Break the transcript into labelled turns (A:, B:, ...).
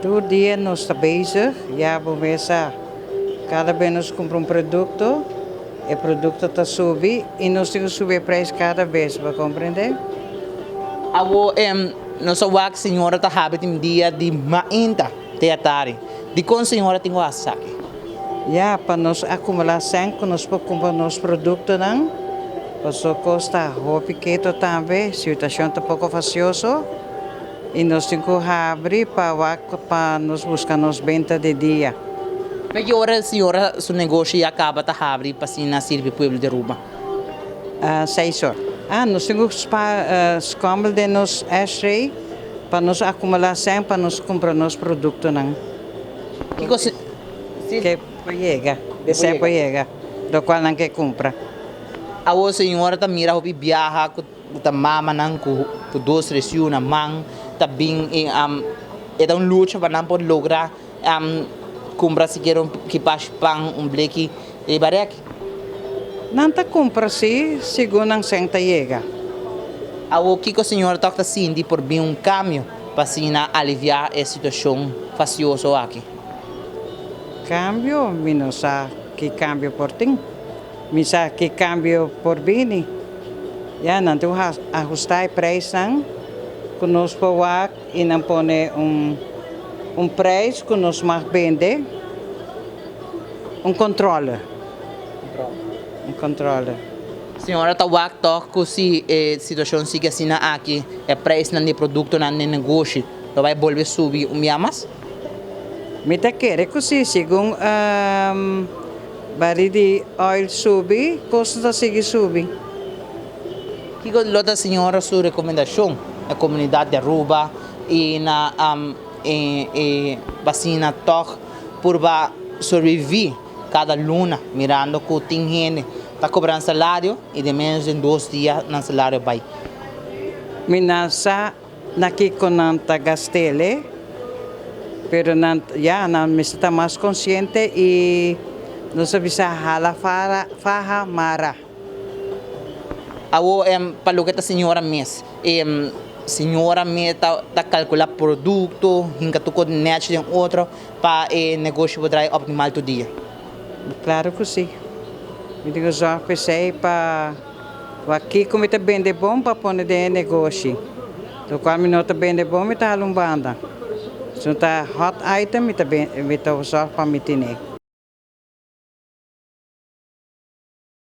A: Tur dia nos ta bezig, ya bo mes sa, kada bes nos kumpra un produkto, e produkto ta subi i nos tin ku subi e preis kada bes, bo komprendé?
B: Awor nos a wak señora ta habri tin dia di mainta te atari. Dikon señora tin ku hasi esaki?
A: Ya, pa nos akumulá sèn ku nos por kumpra nos produktonan, pasobra kos ta hopi keto tambe, situashon ta poko fasioso i nos tin ku habri pa wak pa nos buska nos benta di dia.
B: Pa ki ora señora su negoshi ya kaba ta habri pa asina sirbi pueblo di Aruba?
A: Seis or. Ah, nos tin ku spa skombel den nos ashtray pa nos akumulá sèn pa nos kumpra nos produktonan.
B: Kiko si.
A: Ke por yega, esei por yega, lokual nan ke kumpra.
B: Awor señora ta mira hopi biaha ku ta mamanan ku dos tres yu na man ta bin i e ta un lucha pa nan por logra kumpra sikiera un kipashi pan, un bleki riba rèk.
A: Nan ta kumpra si segun nan sèn ta yega.
B: Awor kiko señora tòg ta sinti por bin un kambio pa asina aliviá e situashon fastioso aki?
A: Kambio? Mi no sa ki kambio por tin. Mi sa ki kambio por bini. Ya, nan tin ku ahustá e preisnan ku nos por wak i nan pone un un preis ku nos mag bende. Un kontrole. Un kontrole.
B: Señora ta wak tòg ku si e situashon sigui asina aki, e preisnan di e produktonan den negoshi lo bai bolbe subi un bia mas?
A: Mi ta kere ku si, segun bari di oil subi, kosto ta sigui subi.
B: Kiko lo ta señora su rekomendashon na komunidat di Aruba i na e basina tòg purba sobreviví kada luna mirando ku tin hende ta kobra nan salario i den menos den dos dia nan salario bai?
A: Mi na sa na kiko nan ta gast'el, pero nan ya nan mester ta mas konsiente i nos a bisa hala faha mara.
B: Awor pa loke ta señora mes, e señora mes ta kalkulá produkto, hinka tur kos nèchi den otro pa e negoshi por draai optimal tur dia?
A: Klaro ku si. Mi tin ku zòrg p'esei pa wak kiko mi ta bende bon pa pone den e negoshi. Lokual mi no ta bende bon mi ta hala un banda. Si no ta hot item mi ta mi ta zòrg pa mi tene.